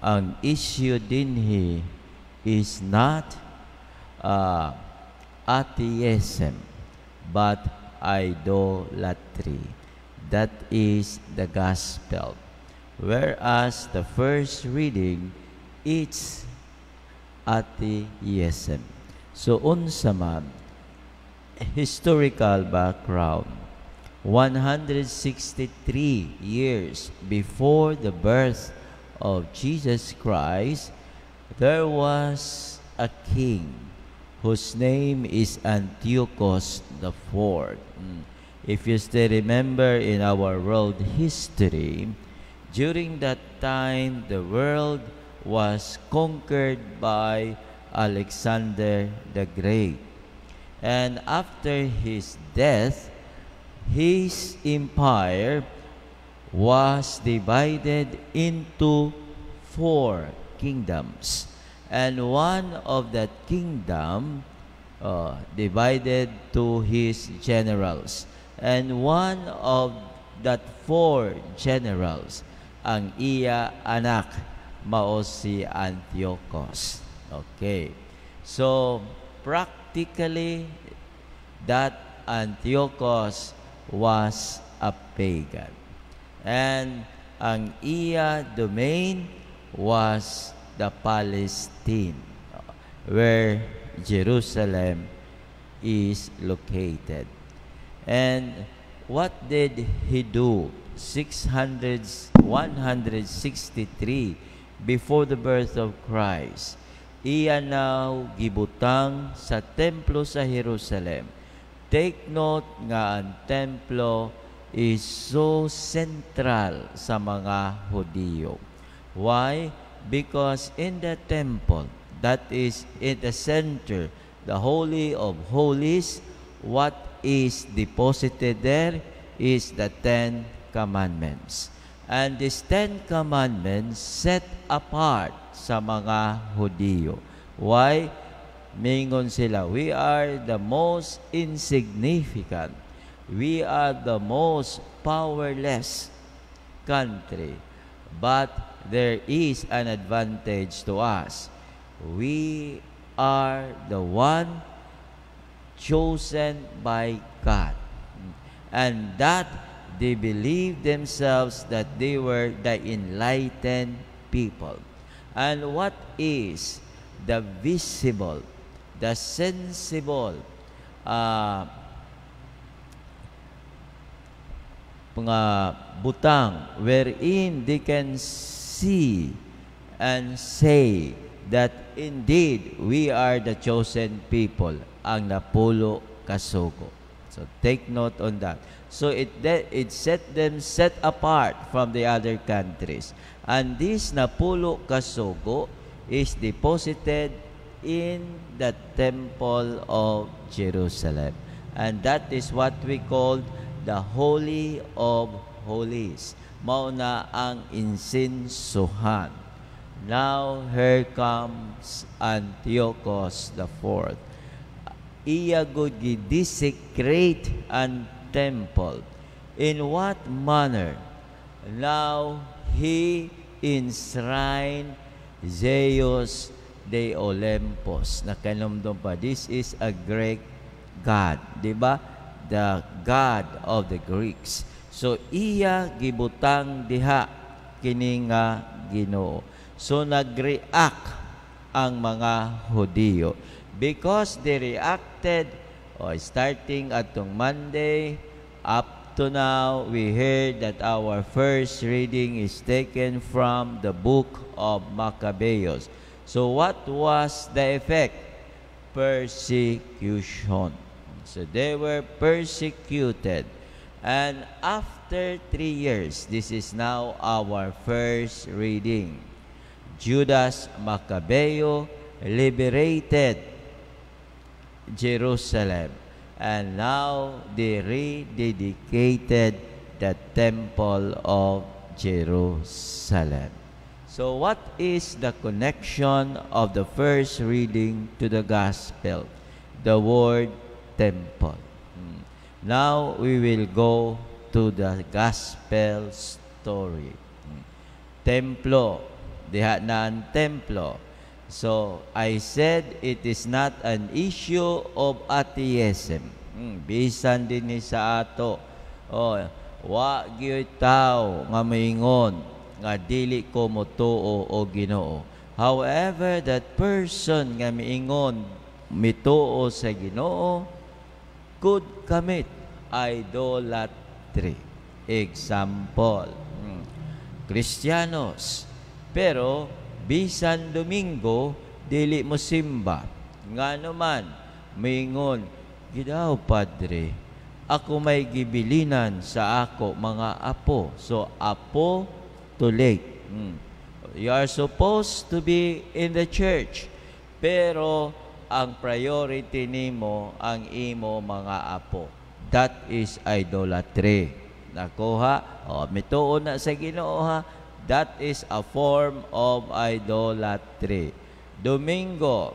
Ang issue dinhi is not atheism, but idolatry. That is the gospel. Whereas the first reading, it's atheism. So unsa man, historical background. 163 years before the birth of Jesus Christ, there was a king whose name is Antiochus the Fourth. If you still remember in our world history, during that time the world was conquered by Alexander the Great. And after his death, his empire was divided into four kingdoms. And one of that kingdom divided to his generals. And one of that four generals, ang iya anak, mao si Antiochus. Okay. So, practically, that Antiochus was a pagan. And ang iya domain was the Palestine, where Jerusalem is located. And what did he do? 600, 163 before the birth of Christ, iya now gibutang sa templo sa Jerusalem. Take note nga ang templo is so central sa mga Hudiyo. Why? Because in the temple, that is in the center, the Holy of Holies, what is deposited there is the Ten Commandments. And these Ten Commandments set apart sa mga Hudiyo. Why? Mingon sila, "We are the most insignificant. We are the most powerless country. But there is an advantage to us. We are the one chosen by God." And that they believed themselves that they were the enlightened people. And what is the visible, the sensible mga butang wherein they can see and say that indeed we are the chosen people, ang napulo ka sugo? So take note on that. So it set them set apart from the other countries. And this napulo ka sugo is deposited in the temple of Jerusalem. And that is what we call the Holy of Holies. Mao na ang insinsuhan. Now, here comes Antiochus the Fourth. Iya gud gi-desecrate ang temple. In what manner? Now, he enshrined Zeus de Olympus. Nakahinumdom pa. This is a Greek god. Di ba? The god of the Greeks. So, iya gibutang diha kini nga Ginoo. So, nag-react ang mga Hudiyo. Because they reacted, oh, starting atong Monday, up to now, we heard that our first reading is taken from the book of Maccabeus. So what was the effect? Persecution. So they were persecuted. And after 3 years, this is now our first reading. Judas Maccabeo liberated Jerusalem. And now they rededicated the temple of Jerusalem. So what is the connection of the first reading to the gospel? The word "temple." Now we will go to the gospel story. Templo. Diha na ang templo. So, I said it is not an issue of atheism. Bisan dinhi sa ato. Oh, wa gyud tao nga moingon nga dili ko motuo o Ginoo. However, that person nga miingon mituo sa Ginoo could commit idolatry. Example, Kristiyanos, pero bisan Domingo dili mo simba. Ngano man? Mingon, "Gidaw, Padre, ako may gibilinan sa ako mga apo." So apo too late. You are supposed to be in the church, pero ang priority nimo ang imo mga apo. That is idolatry. Nakuha? O, mituo na sa Ginoo ha. That is a form of idolatry. Domingo,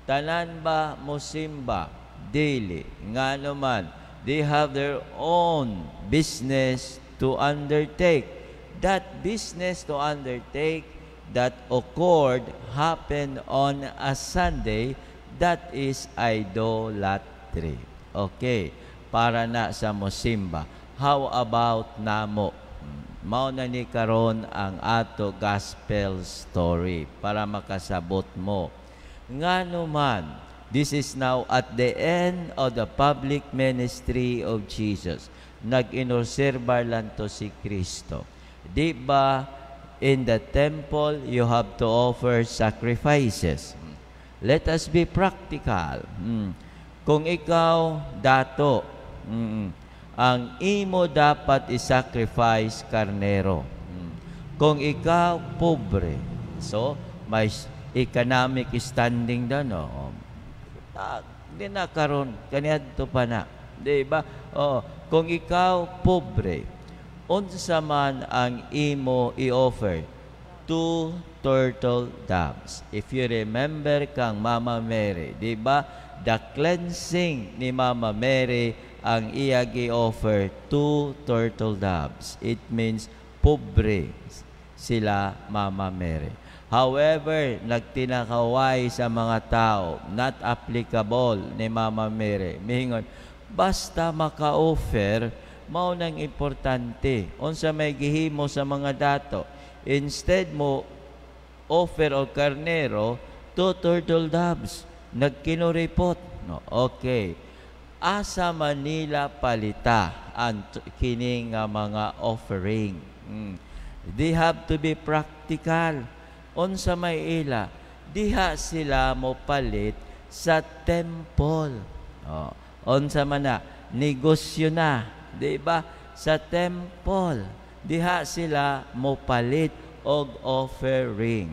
tanan ba mosimba? Dili. Ngano man, they have their own business to undertake. That business to undertake that occurred, happened on a Sunday, that is idolatry. Okay, para na sa mosimba. How about namo? Mao na ni karon ang ato gospel story para makasabot mo. Ngano man, this is now at the end of the public ministry of Jesus. Nag-inorserbar lang to si Kristo. Di ba in the temple you have to offer sacrifices? Let us be practical. Kung ikaw dato, ang imo dapat i-sacrifice karnero. Kung ikaw pobre, so may economic standing da, no? Ah, di na karon, kaniadto pa na. Di ba? Oh, kung ikaw pobre, unsa man ang imo i-offer? Two turtle doves. If you remember kang Mama Mary, di ba? The cleansing ni Mama Mary, ang iya gi-offer two turtle doves. It means pobre sila Mama Mary. However, nagtinakaway sa mga tao, not applicable ni Mama Mary. Miingon, basta maka-offer, mao nang importante. Unsa may gihimo sa mga dato? Instead mo offer og karnero, two turtle doves. Nagkinuripot. No, okay. Asa man nila palita ang kini nga mga offering? They have to be practical. Unsa may ila? Diha sila mo palit sa temple. Oh, unsa man na? Negosyo na, di ba? Sa temple. Diha sila mo palit og offering.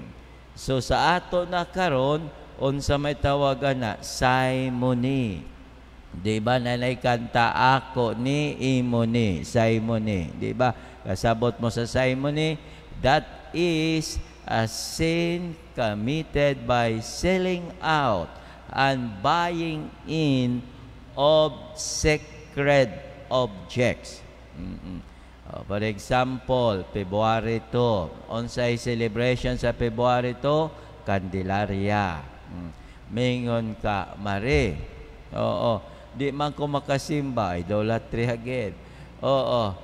So sa ato na karon, unsa may tawagan na? Simony. Di ba nanay kanta, "Ako ni, imo ni, simony"? Di ba? Kasabot mo sa simony, that is a sin committed by selling out and buying in of sacred objects. Oh, for example, February 2. Unsay celebration sa February 2? Candelaria. Mingon ka, "Mare. Oo. Di man ko makasimba," idolatry again. Oo.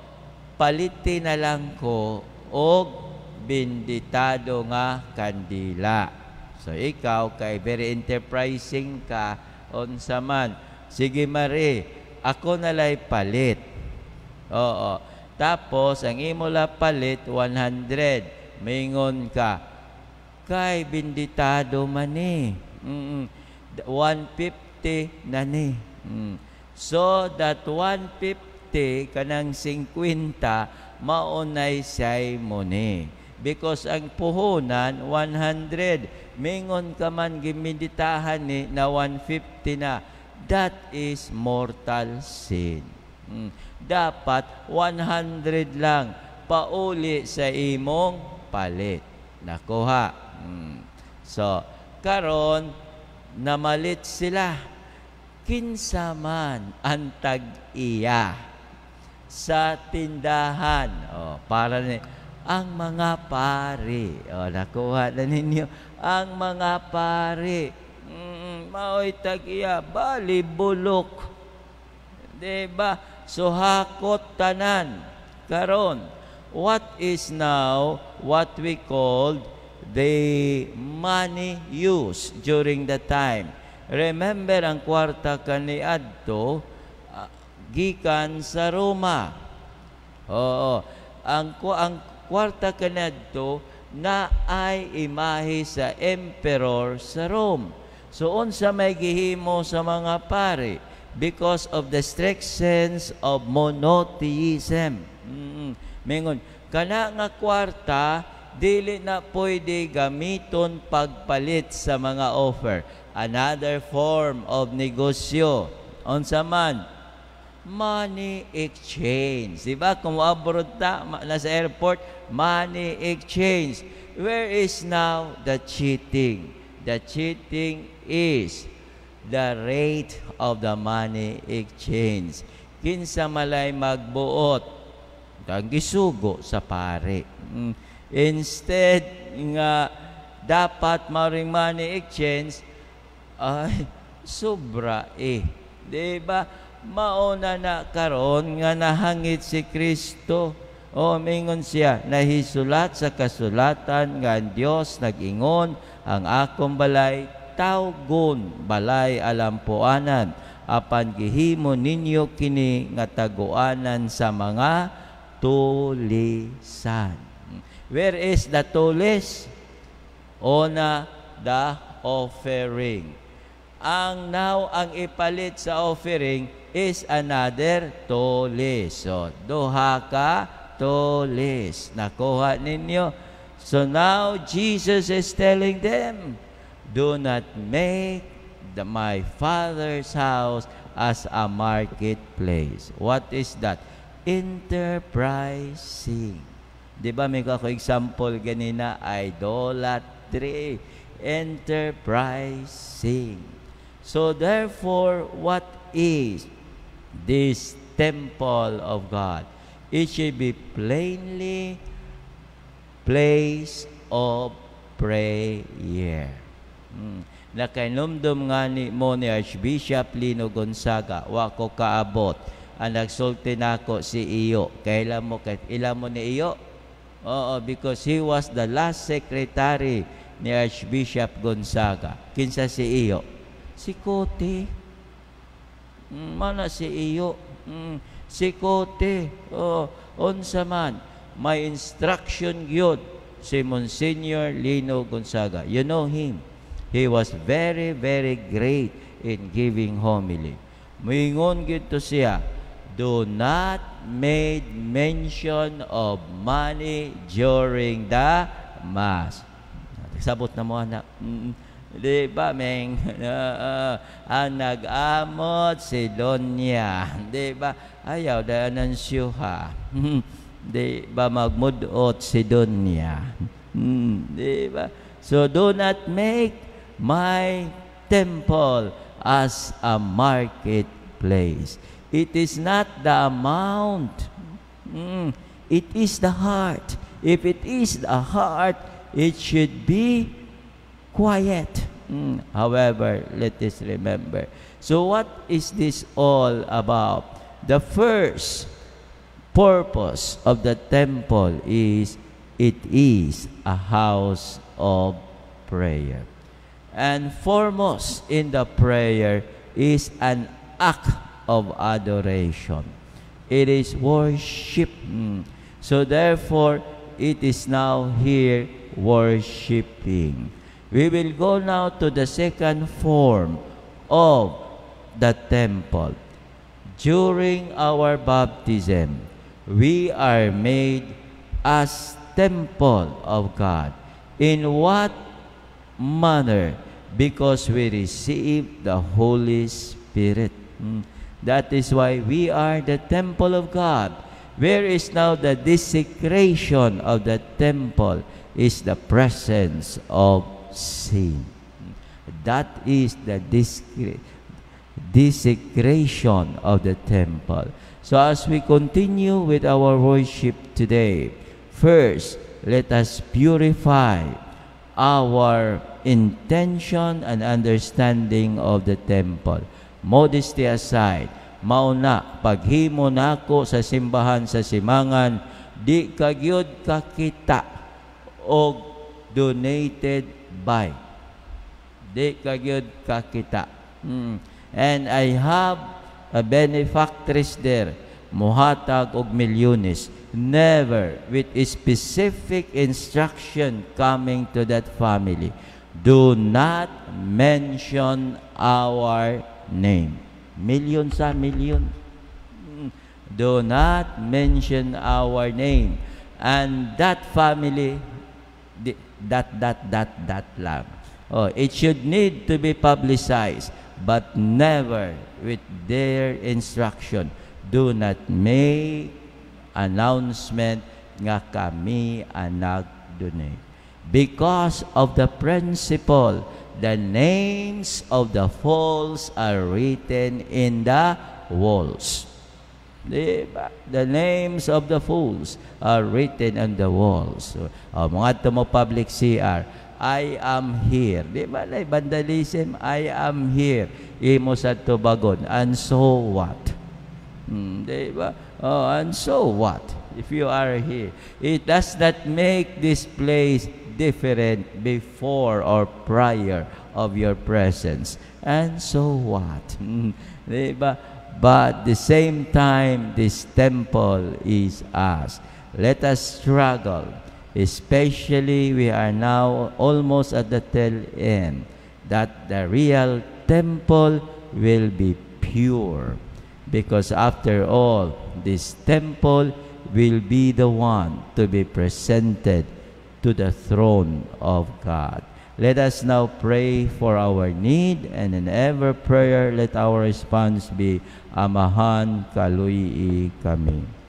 "Paliti na lang ko og benditado nga kandila." So ikaw kay very enterprising ka, unsa man? "Sige, Mare, ako na lay palit." Oo. Tapos ang imo la palit 100. Mingon ka, "Kay benditado man ni. 150 na ni." So that 150, kanang 50, maunay simony. Because ang puhunan 100, mingon ka man gimeditahan ni na 150 na. That is mortal sin. Dapat 100 lang pauli sa imong palit. Nakuha? So, karon namalit sila. Kinsa man ang tag-iya sa tindahan? Oh, para ni Ang mga pari. O, nakuha na ninyo. Ang mga pari. Maoy tag-iya, bali bulok. Diba? So hakot tanan. Karon, what is now what we call the money use during the time? Remember, ang kwarta kaniadto gikan sa Roma. Oo. Ang kwarta kaniadto na ay imahe sa emperor sa Rome. So unsa may gihimo sa mga pari? Because of the strict sense of monotheism. Mingon, kana nga kwarta dili na pwede gamiton pagpalit sa mga offer. Another form of negosyo. Unsa man? Money exchange. Di ba? Kung abroad ta, nasa airport, money exchange. Where is now the cheating? The cheating is the rate of the money exchange. Kinsa malay magbuot? Ang gisugo sa pare. Instead nga dapat maring money exchange, ay sobra eh. Di ba? Mauna na karon nga nahangit si Kristo. O mingon siya, nahisulat sa kasulatan nga ang Dios nag-ingon, "Ang akong balay tawgon balay alampuanan, apan gihimo ninyo kini nga taguanan sa mga tulisan." Where is the tulis? Una, the offering. Ang now ang ipalit sa offering is another tulis. So, duha ka tulis. Nakuha ninyo? So now, Jesus is telling them, "Do not make my Father's house as a marketplace." What is that? Enterprising. Di ba may ako example ganina, idolatry, enterprising. So therefore, what is this temple of God? It should be plainly place of prayer. Nakainumdum nga ni mo ni Archbishop Lino Gonzaga, wa ko kaabot. Ang nagsulti nako si Iyo. Kailan mo, kahit ilan mo ni Iyo? Oo, because he was the last secretary ni Archbishop Gonzaga. Kinsa si Iyo? Si Kote. Mana si Iyo. Si Kote. Oh, unsa man. May instruction gyud si Monsignor Lino Gonzaga. You know him. He was very, very great in giving homily. Muingon gyud to siya, "Do not made mention of money during the Mass." Sabot na mo, anak. Di ba, meng? Ang nag-amot si Donya. Di ba? Ayaw, da anansyo ha. Di ba magmudot si Donya? Di ba? So do not make my temple as a marketplace. It is not the amount. It is the heart. If it is the heart, it should be quiet. However, let us remember. So what is this all about? The first purpose of the temple is it is a house of prayer. And foremost in the prayer is an act of adoration. It is worship. So therefore, it is now here worshiping. We will go now to the second form of the temple. During our baptism, we are made as temple of God. In what manner? Because we receive the Holy Spirit. That is why we are the temple of God. Where is now the desecration of the temple is the presence of sin. That is the desecration of the temple. So as we continue with our worship today, First, let us purify our intention and understanding of the temple. Modesty aside, mao na paghimo nako sa simbahan sa Simangan, di ka gyud kakita og "donated by". Di ka gyud kakita. And I have a benefactress there, muhatag og milyones, never with a specific instruction coming to that family: "Do not mention our name." Million sa million. "Do not mention our name." And that family, dot, dot, dot, dot lang. Oh, it should need to be publicized, but never with their instruction. "Do not make announcement nga kami ang nag-donate." Because of the principle, the names of the fools are written in the walls. Diba? The names of the fools are written on the walls. So, oh, mga mo public CR, "I am here." Di ba? Like vandalism, "I am here." Imo sa tubagon. And so what? Di ba? Oh, and so what? If you are here. It does not make this place different before or prior of your presence. And so what? Di ba? But the same time, this temple is us. Let us struggle. Especially we are now almost at the tail end, that the real temple will be pure. Because after all, this temple will be the one to be presented to the throne of God. Let us now pray for our need, and in every prayer, let our response be, "Amahan, kaluy-i kami."